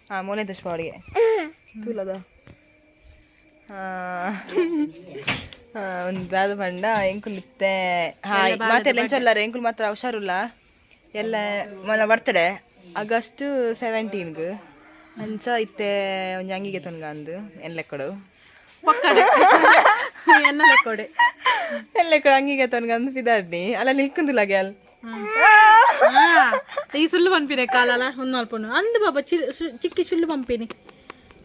ಹಾ, ಮೋನೆ ತೋಜ್ಪಾವಳಿಗೆ ತೂಲದ. ಒಂದು ದಾದ ಪಂಡ ಎಂಕುಲು ಇತ್ತೆ. ಹಾಯ್ ಮಾತೆಲ್ಲ ಎಂಚೊಲ್ಲಾರ? ಎಂಕುಲು ಮಾತ್ರ ಹುಷಾರುಲ್ಲ. ಎಲ್ಲ ಮನ ಬರ್ತಡೆ ಆಗಸ್ಟ್ 17ಗ್. ಅಂಚ ಇತ್ತೆ ಒಂಜಿ ಅಂಗಿಗೆ ತೊನ್ಗ ಅಂದು ಎನ್ ಲೆಕ್ಕಡು. ಎನ್ನ ಲೆಕ್ಕೊಡೆ. ಎನ್ ಲೆಕ್ಕಡು ಅಂಗಿಗೆ ತೊನ್ಗ ಅಂದು ಪಿದಾಡ್ನಿ ಅಲ್ಲ ನಿಲ್ಕುಂದಿಲ್ಲ ಗ್ಯಾಲ್. ಈ ಸುಳ್ಳು ಪಂಪಿನೆ ಕಾಲಲ್ಲ ಒಂದು ಮಲ್ಪುನು ಅಂದು ಬಾಬಾ ಚಿಕ್ಕಿ ಸುಳ್ಳು ಪಂಪಿನಿ,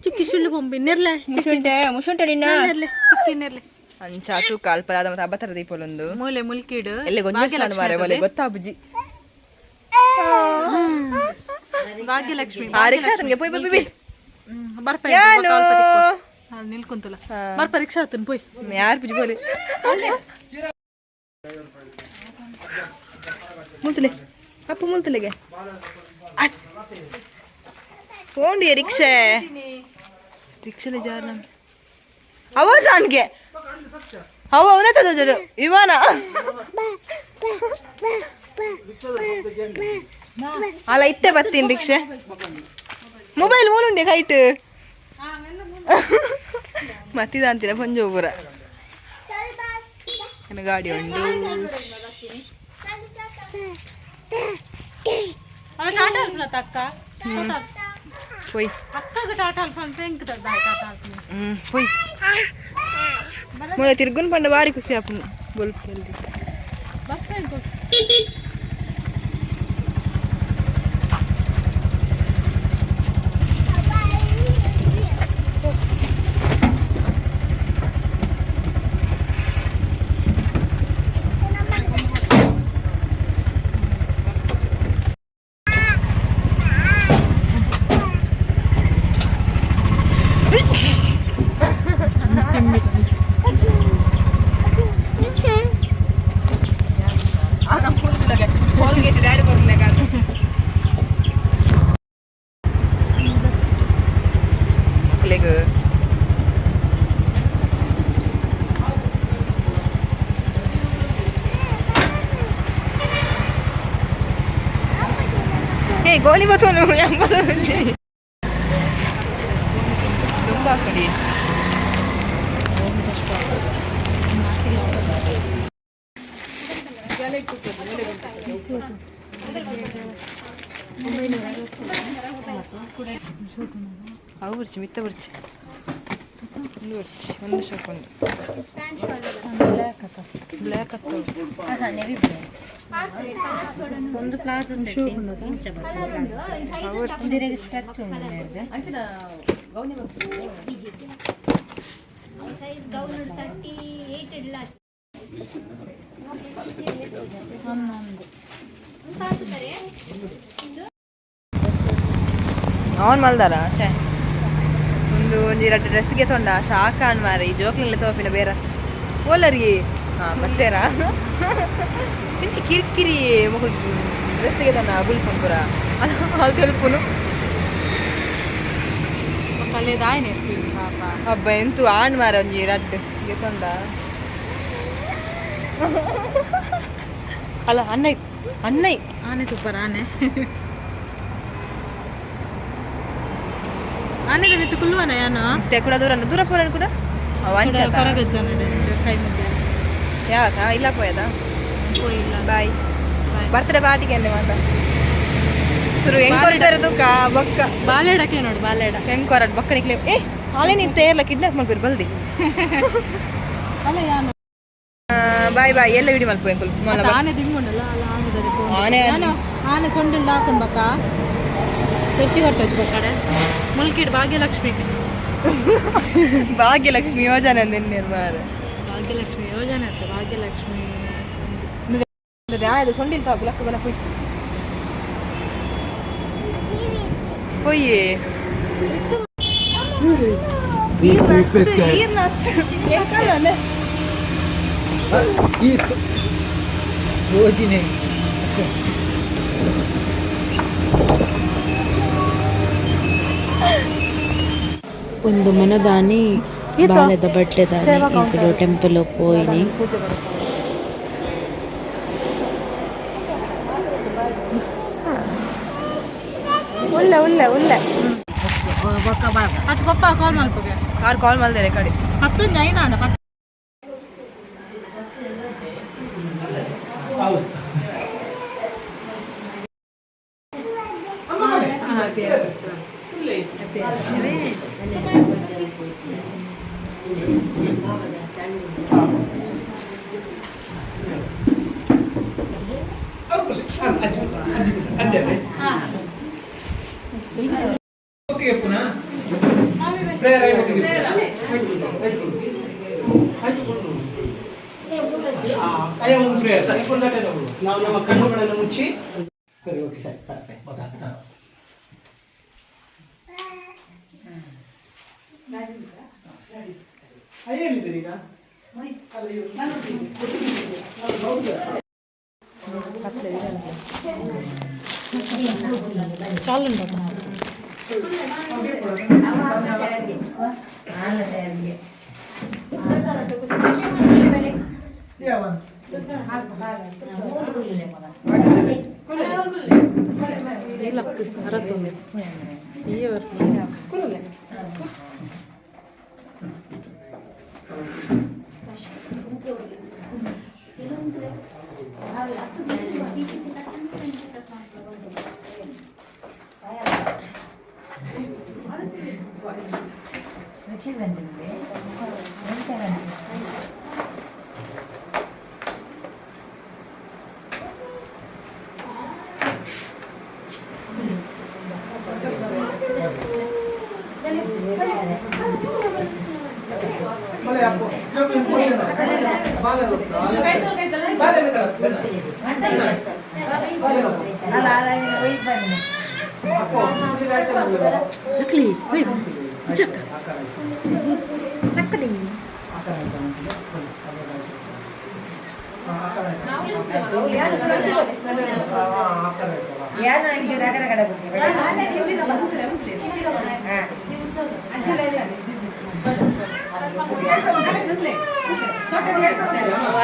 ಚಿಕ್ಕಿ ಸುಳ್ಳು ಪಂಪಿನಿ ನೆರ್ಲೆ. ಮುಷುಂಟೆ ಮುಷುಂಟೆ ನಿನ್ನ. ನೆರ್ಲೆ ಚಿಕ್ಕಿ ನೆರ್ಲೆ. ಅಂಚ ತೂಕ ಅಲ್ಪ ದಾದ ಮತ್ತೆ ಅಬತರ ದೀಪೊಲೊಂದು. ಮೂಲೆ ಮುಲ್ಕಿಡು. ಎಲ್ಲೆ ಗೊಂಜಾಲ ಮಾರೆ ಒಲೆ ಗೊತ್ತಾಬುಜಿ. ಭಾಗ್ಯಲಕ್ಷ್ಮಿ. ಆ ರಿಕ್ಷಾ ತನ್ಗೆ ಪೋಯ್ ಪೋಯ್ ಪೋಯ್. ಬರ್ಪ. ಯಾನು? ನಿಲ್ಕುಂತಲ್ಲ, ಬರ್ಪ ರಿಕ್ಷಾ ಆತನ್ ಪೋಯ್. ಯಾರು ಪುಜಿ ಬೋಲೆ ಮುಲ್ತಲೆ ಅಪ್ಪು ಮುಲ್ತಲೆಗೆ ಪೋಂಡಿ ರಿಕ್ಷೆ ರಿಕ್ಷಲೆ ಜಾರ ಅವ ಜಾನ್ಗೆ ಅವ ಅವನತ್ತದ ಜರು ಇವಾನ ಅಲ್ಲ ಇತ್ತೆ ಬತ್ತೀನಿ ರಿಕ್ಷೆ. ಮೊಬೈಲ್ ಮೂಲುಂಡೆ ಕೈಟ್ ಮತ್ತಿದ ಅಂತಿಲ್ಲ ಪಂಜೋಪುರ ನನ್ನ ಗಾಡಿ ಉಂಡು. ಅಲ್ಲ ಟಾಟಾ ಅಲ್ಪನ ಅಕ್ಕ. ಪೋಯ್. ಅಕ್ಕಗ ಟಾಟಾ ಅಲ್ಪನ ಪೆಂಕ್ ಟಾಟಾ ಅಲ್ಪನ. ಹ್ಮ್ ಪೋಯ್ ಮೊದಲ ತಿರ್ಗುನ್ ಪಂಡ ಬಾರಿ ಖುಷಿ ಆಪುನು ಬೊಲ್ಪು ಜಲ್ದಿ. ಬರ್ಪೇನು. ಕೋಲ್ಗೇಟ್ ಡ್ಯಾಡಿ ಬರ್ಲಿಲ್ಲ. ಮಕ್ಳಿಗೆ ಏ ಗೋಲಿ ಬತ್ತೋನು ತುಂಬ ಕಡಿ. ಅವು ಬರ್ಚಿ ಮಿತ್ತ ಬರ್ಚಿ ಒಂದು ಬರ್ಚಿ ಒಂದು ಶಾಪ್ ಉಂಡು ಬ್ಲ್ಯಾಕ್ ಅತ್ತ. ಒಂದು ಪ್ಲಾಜೋ ಸೆಟ್ ಇಂಚ ಬರ್ತದೆ. ಉಂದಿರೆಗೆ ಸ್ಟ್ರೆಚ್ ಉಂಡು ಮೇರ್ದ್. ಸೈಜ್ ಗೌನ್ 38 ಇಲ್ಲ. ಅವನ್ ಮಲ್ದಾರ ಶೇ ಒಂದು ಒಂಜಿ ರಡ್ಡ್ ಡ್ರೆಸ್ಗೆ ತೊಂಡ ಸಾಕಾಣ್ ಮಾರೆ. ಈ ಜೋಕ್ಲೆಲ್ಲ ತೋಪಿನ ಬೇರೆ ಓಲರಿಗೆ. ಹಾ ಬತ್ತೇರಾ ಇಂಚಿ ಕಿರಿಕಿರಿ ಮೊಕುಲು ಡ್ರೆಸ್ಗೆ ತನ್ನ ಬುಲ್ಪುನ್ ಪೂರ ಅಲ್ಲಿ ತೆಲ್ಪುನು. ಕಲ್ಲೇದಾಯನೆ ಪಾಪ. ಹಬ್ಬ ಎಂತು ಆಣ್ ಮಾರ ಒಂಜಿ ರಡ್ಡ್ ಗೆತೊಂಡ ಅಲ್ಲ ಅಣ್ಣೈ ಅಣ್ಣೈ. ಆನೆ ತುಪ್ಪರ ಆನೆ ಆನೆದ ಮಿತ್ತು ಕುಲ್ಲುವನ ಯಾನು. ಮತ್ತೆ ಕೂಡ ದೂರ ದೂರ ಪೋರನ್ ಕೂಡ ಕೊರಗಜ್ಜ ಕೈ ಮುಂದೆ. ಯಾವತ್ತಾ ಇಲ್ಲ ಪೋಯದ. ಪೋಯಿಲ್ಲ. ಬಾಯ್, ಬರ್ತಡೆ ಪಾರ್ಟಿಗೆ ಅಂದೆ ಮಾತ ಸುರು ಹೆಂಗ್ ಕೊರಟಾರ ತೂಕ ಬೊಕ್ಕ. ಬಾಲೆಡಕ್ಕೆ ನೋಡು ಬಾಲೆಡ. ಹೆಂಗ್ ಕೊರಟ್ ಬೊಕ್ಕ ನಿಕ್ಲೆ ಏ ಆಲೆ ನೀನು ತೇರ್ಲ ಕಿಡ್ನಾಪ್ ಮಲ್ಪೇರು ಬಲ್ದಿ. ಅಲ್ಲ ಯಾನು. ಬಾಯ್ ಬಾಯ್ ಎಲ್ಲ ವಿಡಿ ಮಲ್ಪು ಎಂಕುಲು ಮೊಲ್ಲ. ಆನೆ ದಿಂಗುಂಡಲ್ಲ ಅಲ್ಲ ಆನೆ. ಆನೆ. ನಾನು ಆನೆ ಸೊಂಡಿಲ್ ಹಾಕೊಂಡ್ ಬಕ್ಕ ಪೆಚ್ಚಿ ಕಟ್ಟೋದು ಬಕ್ಕಡೆ ಮುಲ್ಕಿಡ್ ಭಾಗ್ಯಲಕ್ಷ್ಮಿ. ಭಾಗ್ಯಲಕ್ಷ್ಮಿ ಯೋಜನೆ ಅಂದ ಮಾರ. ಭಾಗ್ಯಲಕ್ಷ್ಮಿ ಯೋಜನೆ ಅಂತ ಭಾಗ್ಯಲಕ್ಷ್ಮಿ. ಅದು ಸೊಂಡಿಲ್ ತಾಕು ಲಕ್ಕ ಬಲ ಪೊಯ್ ಪೊಯ್ಯೆ. ಒಂದು ಮನದಾನಿ ಬಾಲೆದ ಬಟ್ಟೆದಾನಿ ಎಂಕುಲು ಟೆಂಪಲ್ ಪೋಯಿನಿ. ಉಳ್ಳೆ ಉಳ್ಳೆ ಉಳ್ಳೆ. ಅದು ಪಪ್ಪ ಕಾಲ್ ಮಲ್ಪುಗೆ. ಕಾರ್ ಕಾಲ್ ಮಲ್ದೇರೆ ಕಡೆ. ಪತ್ತೊಂದು ಐನಾಂಡ ಪತ್ತು. ನಾವು ನಮ್ಮ ಕಣ್ಣುಗಳನ್ನು ಮುಚ್ಚಿ. ಸರಿ, ಓಕೆ, ಸರಿ, ಪರ್ಫೆಕ್ಟ್. ಈಗ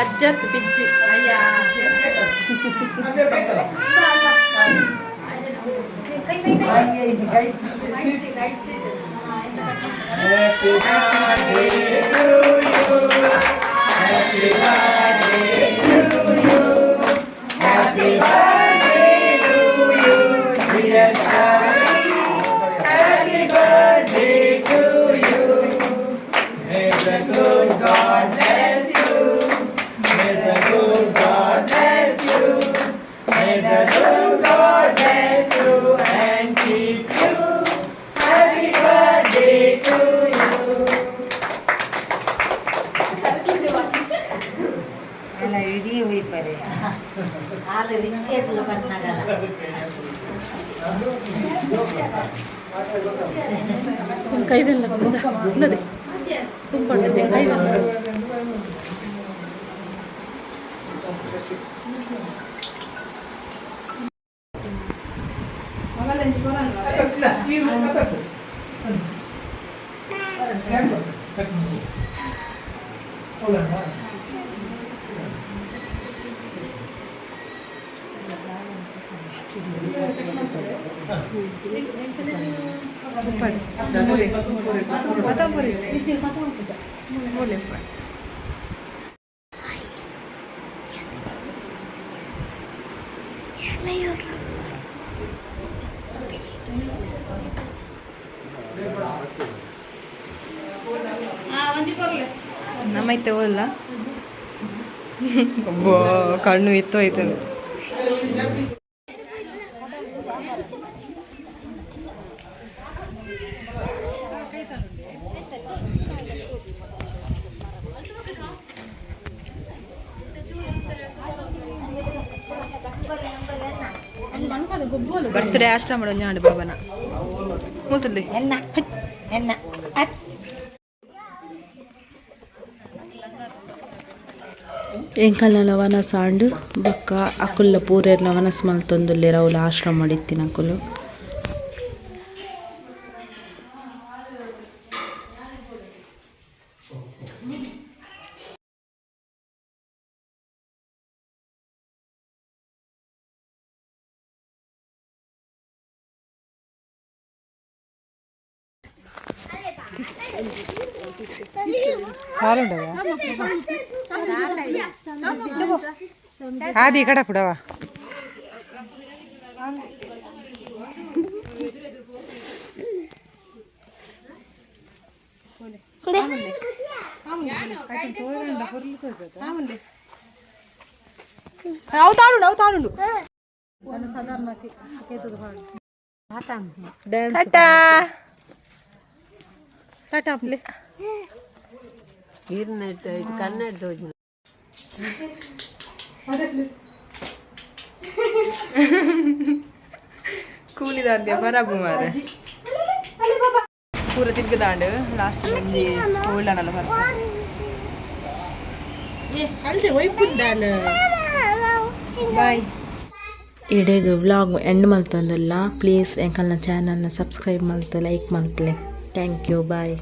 ಅಜ್ಜತ್ ಪಿಜ್ಜಿ. ಕೈ ಬೆಲ್ಲ ఉన్నది తుంపండి కై బెల్ల. ನಮ್ಮ ಇತ್ತೆ ಓಲ್ಲ ಕಣ್ಣು ಇತ್ತು ಹೋಯ್ತದೆ. ಬರ್ತ್ಡೇ ಆಶ್ರಮ ಒಂಜಾಂಡು ಬಾಬನ ಮೂಲ್ತುಲ್ಲೆ. ಎಂಕಲ್ನ ವನಸ್ ಆಂಡ್ ಬೊಕ್ಕ ಅಕುಲ್ಲ ಪೂರೆರ್ನ ವನಸ್ ಮಲ್ತೊಂದುಲ್ಲೆರ್ ಅವ್ಲು ಆಶ್ರಮ ಇತ್ತಿನ ಅಕುಲು. ಆದಿ ಕಡಪುಡವ. ಅವು ತಾಳುಂಡು, ಅವು ತಾಳುಂಡು. ಟಾಟಾ. ಟಾಟಾ ಅಪ್ಲೆ. ಕೂಲಿದಾರ್ದೆ ಬರಾಬು ಮಾರೆ. ಪೂರ ತಿರ್ಗದಾಂಡು, ಲಾಸ್ಟ್ ಒಂಜಿ ಓಲ್ಡನಲ್ಲ ಬರ. ಅಲ್ದೆ ಒಯ್ಪುಂಡಾಲ. ಬಾಯ್. ಇಡೆಗ್ ವ್ಲಾಗ್ ಎಂಡ್ ಮಲ್ತೊಂದುಲ್ಲ. ಪ್ಲೀಸ್ ಎಂಕಲ್ನ ಚಾನಲ್ನ ಸಬ್ಸ್ಕ್ರೈಬ್ ಮಲ್ತು ಲೈಕ್ ಮಲ್ಪಲೆ. Thank you, bye.